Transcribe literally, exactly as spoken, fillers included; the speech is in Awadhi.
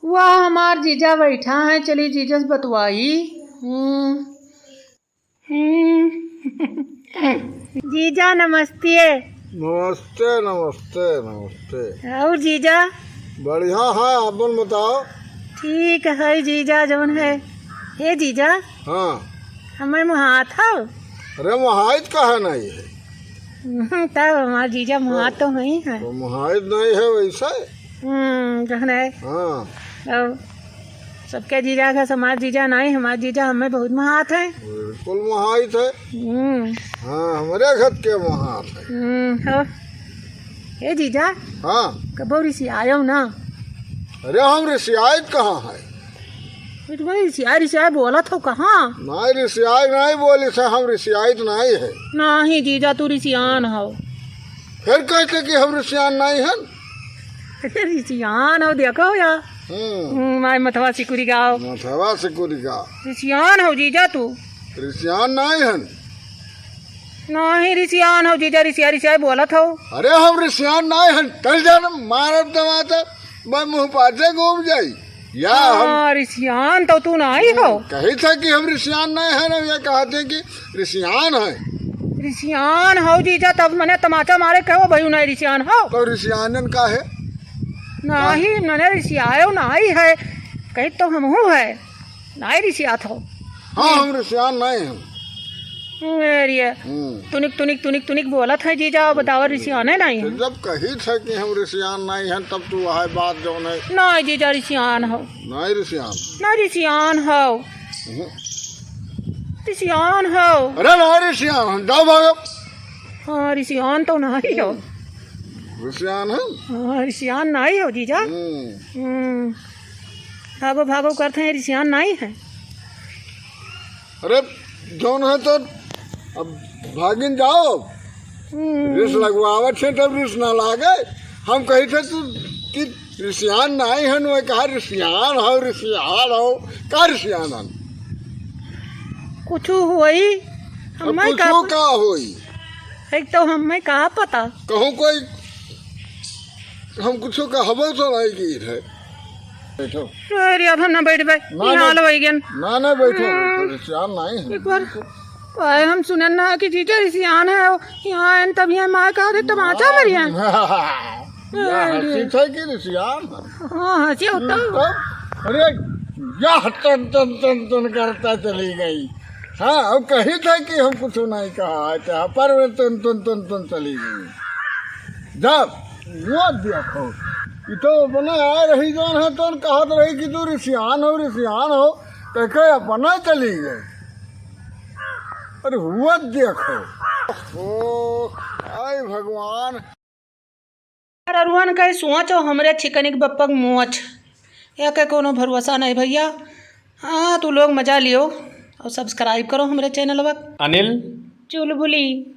वाह, हमार जीजा बैठा है, चली जीजा से बतवाई। हम्म। हम्म। जीजा नमस्ते। नमस्ते, नमस्ते, नमस्ते। और जीजा? बढ़िया है, अपन बताओ। ठीक है जीजा, जौन है। हे जीजा। हाँ। हमें मुहात हो। अरे मुहाइत काहे नहीं है? हम्म, तब हमार जीजा मुहात तो नहीं है। तो मुहाइत नहीं है वैसे। हम्म, जौन है। हाँ। और सबके जीजा का हमार जीजा नहीं, हमार जीजा हमें बहुत मुहात है। बिल्कुल मुहाइत है। हम्म। हाँ, हमरे घर के मुहात है। हम्म, हो। हे जीजा। हाँ। कबो रिसियायो ना। अरे हम रिसियाइत कहाँ है? फिर भाई रिसिया, रिसिया बोलत हो कहाँ? नहीं रिसियाइत नहीं बोली से, हम रिसियाइत नहीं है। नहीं जीजा, तू रिसियान हो। फिर कहते कि हम रिसियान नहीं हन? अरे रिसियान हो, देखो या। हम्म। हम्म, माय मथवा सिकुरी गाओ। मथवा सिकुरी गाओ। रिसियान हो जीजा तू। रिसियान नहीं हन। नहीं रिसियान हो जीजा, रिसिया रिसिया बोलत हो। अरे हम रिसियान नहीं हन, चल जान मारब तमाचा, मैं मुँह पाछे घूम जाई। या हम हाँ, रिसियान तो तू नहीं हो। कही था कि हम रिसियान नहीं हन, हम ये कहते हैं कि रिसियान है। रिसियान हो जीजा, तब मने तमाचा मारे कहो भाई नहीं रिसियान हो। तो रिसियानन का है? नहीं, मने रिसियायो नहीं है, कही तो हमहू है, नहीं रिसियात हो। हाँ, हम रिसियान नहीं हम। अरे, हम्म। तुनिक, तुनिक, तुनिक, तुनिक बोलत है जीजा, बताओ रिसियाने नहीं तो है। जब कही था कि हम रिसियान नहीं हैं, तब तू वह बात जौन है। नहीं जीजा, रिसियान हो। नहीं रिसियान। नहीं रिसियान हो। हम्म। रिसियान हो। अरे नहीं रिसियान, हम जाओ भागो। हाँ, रिसियान तो नहीं हो। रिसियान है? हाँ, रिसियान नहीं हो जीजा। हम्म। हम्म। भागो, भागो करते हैं, रिसियान नहीं है। अरे, जौन है तो अब भागिन जाओ। हम्म। रिस लगवावत है तब रिस ना लागे। हम कही थे तू कि रिसियान नहीं हन, वह कहा रिसियान हो, रिसियान हो, का रिसियान हन? कुछ होई, अब हमें का कुछो प-, का होई? एक तो हमें का पता। कहूँ कोई, हम कुछो कहबो तो नहीं की है। बैठो। अरे, अब हम ना बैठबे। ना, ई ना। हाल होई गन। ना, ना, बैठो, हाँ। बैठो, रिसियान नहीं है। एक बार, काहे हम सुनन ना कि जीजा रिसियान है, यहाँ आयन तब यहाँ माय कहा दे, तमाचा मरिया। या अरे। हंसी थे कि रिसियान है? हाँ, हंसी होता। तब, अरे, या टन, टन, टन, टन करता चली गई। हाँ, अब कही थे कि हम कुछ नहीं कहा, चाहे पर वे टन, टन, टन, टन चली गई। जब वो देखो, ई तो अपने आ रही जौन है, तौन कहत रही कि तू रिसियान हो, रिसियान हो, कह के अपना चली गए। अरे हुआ देखो। ओ, आय भगवान। अरुहन के सोच और हमरे चिकनिक बप्पक मोच, या के कोनो भरोसा नहीं भैया। हाँ, तू लोग मजा लियो और subscribe करो हमरे channel पर। अनिल चुलबुली।